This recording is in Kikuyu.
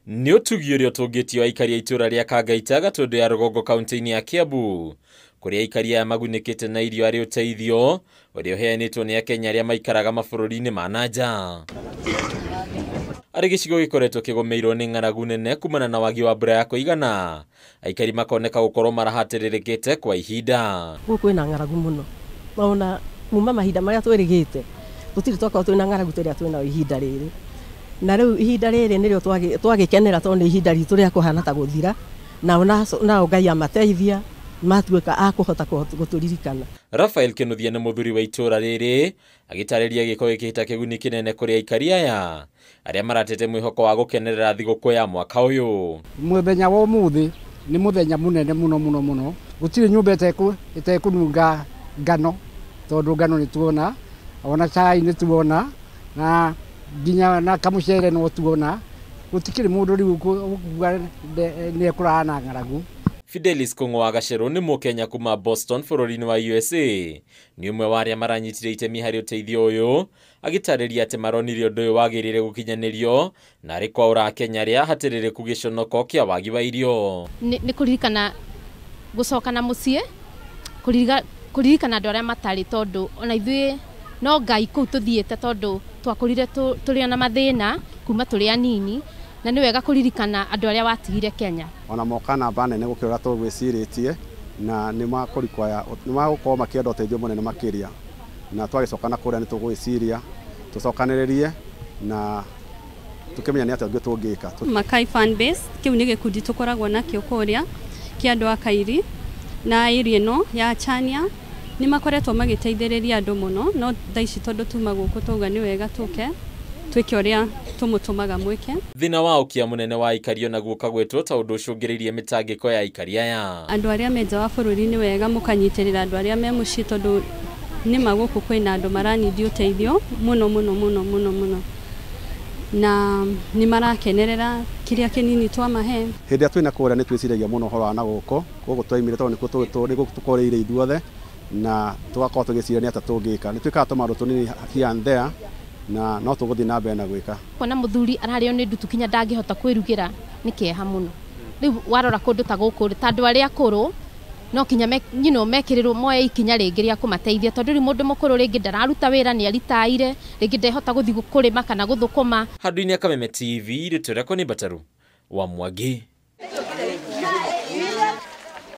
Nĩ ũtugi ũrĩa ũtũngĩtio aikari a itũũra rĩa Kangaita Gatũndũ ya rũgongo kaunti-inĩ ya Kiambu, kũrĩa aikari aya magunĩkĩte na irio arĩ ũteithio ũrĩa ũheanĩtwo nĩ Akenya arĩa maikaraga mabũrũri-inĩ ma na nja. Arĩ gĩcigo gĩkoretwo kĩgũmĩirwo nĩ ng'aragu nene kumana na wagi wa mbura ya kũigana, aikari makoneka gũkorwo marahatĩrĩrĩkĩte kwa ihinda. Gũkũ kwĩna ng'aragu mũno, ona kuma mahinda marĩa twĩrĩgĩte tũtirĩ twakorwo twĩna ng'aragu ta ĩrĩa twĩnayo ihinda rĩrĩ. Na rĩu ihinda rĩrĩ nĩrĩo twagĩkenera tondũ nĩ ihinda ritũ rĩa kũhana ta gũthira, nao nao Ngai amateithia matuĩka a kũhota gũtũririkana. Raphael Kinuthia nĩ mũthuri wa itũũra rĩrĩ agĩtarĩria gĩko gĩkĩ ta kĩguni kĩnene kũrĩ aikari aya arĩa maratete mwĩhoko wa gũkenerera thigũkũ ya mwaka ũyũ. Mũthenya wa ũmũthĩ nĩ mũthenya mũnene mũno mũno mũno, gũtirĩ nyũmba ĩtekũnunga ngano, tondũ ngano nĩ tuona, ona cai nĩ tuona, na nginya na kamũcere no tuona, gũtikĩrĩ mũndũ rĩu ũkuga nĩ ekũrara na ng'aragu. Fidelis Kung'u wa Gacerũ nĩ Mũkenya kuma Boston bũrũri-inĩ wa USA, nĩ ũmwe wa arĩa maranyitire itemi harĩ ũteithio ũyũ, agĩtarĩria atĩ maronire ũndũ ũyũ wagĩrĩire gũkinyanĩrio na arĩ kwaũra Akenya arĩa hatĩrĩrĩku gĩconoko kĩa wagi wa irio. Nĩ kũririkana gũcoka na mũciĩ, kũririkana andũ arĩa matarĩ, tondũ ona ithuĩ no Ngai kũu tũthiĩte, tondũ twakũrire tũrĩ ona mathĩna kuma tũrĩ anini, na nĩ wega kũririkana andũ arĩa watigire Kenya. Ona moka namba nene gũkĩra ũrĩa tũgwĩcirĩtie, na nĩ magũkorwo makĩenda ũteithio mũnene makĩria, na twagĩcoka na kũrĩa nĩ tũgwĩciria tũcokanĩrĩrie na tũkĩmenya nĩ atĩa ũngĩ tũngĩka. Makai fan base kĩu nĩ gĩkundi tũkoragwo nakĩo kũrĩa kĩa andũ a Kairi na area ĩno ya Chania, nĩ makoretwo magĩteithĩrĩria andũ mũno, no thaa ici tondũ tuma gũkũ twauga nĩ wega tũke twĩke ũrĩa tũmũtũmaga mwĩke. Thĩna wa ũkia mũnene wa aikari onaguo ũkagwetwo ta ũndũ ũcũngĩrĩirie mĩtangĩko ya aikari aya. Andũ arĩa me nja wa bũrũri nĩ wega mũkanyitĩrĩra andũ arĩa me mũciĩ, tondũ nĩma gũkũ kwĩna andũ maranindi ũteithio mũno mũno mũno mũno mũno, na nĩ marakenerera kĩrĩa kĩnini twamahe. Hĩndĩ ĩrĩa twĩna kũrĩa nĩ twĩciragia mũno ũhoro wa na gũkũ, gũkũ twaimire tondũ nĩkuo tũkoreire ithuothe, na tũgakorwo tũgĩciria nĩ atĩa tũngĩka. Nĩ twĩkaga tũmaũndũ tũnini here and there, na no tũgũthiĩ na mbere na gwĩka. Kuona mũthuri ararĩo nĩ ndutu kinya ndangĩhota kwĩrugĩra nĩ kĩeha mũno. Rĩu warora kũndũ ta gũkũ, ta andũ arĩa akũrũ no kinya mekĩrĩrwo moe ikinya rĩngĩ rĩa kũmateithia, tondũ rĩu mũndũ mũkũrũ rĩngĩ ndararuta wĩra, nĩ aritaire, rĩngĩ ndehota gũthiĩ kũrĩma kana gũthũkũma. Handũ-inĩ ya Kameme TV, rĩtwa rĩakwa nĩ Mbataru wa Mwangi.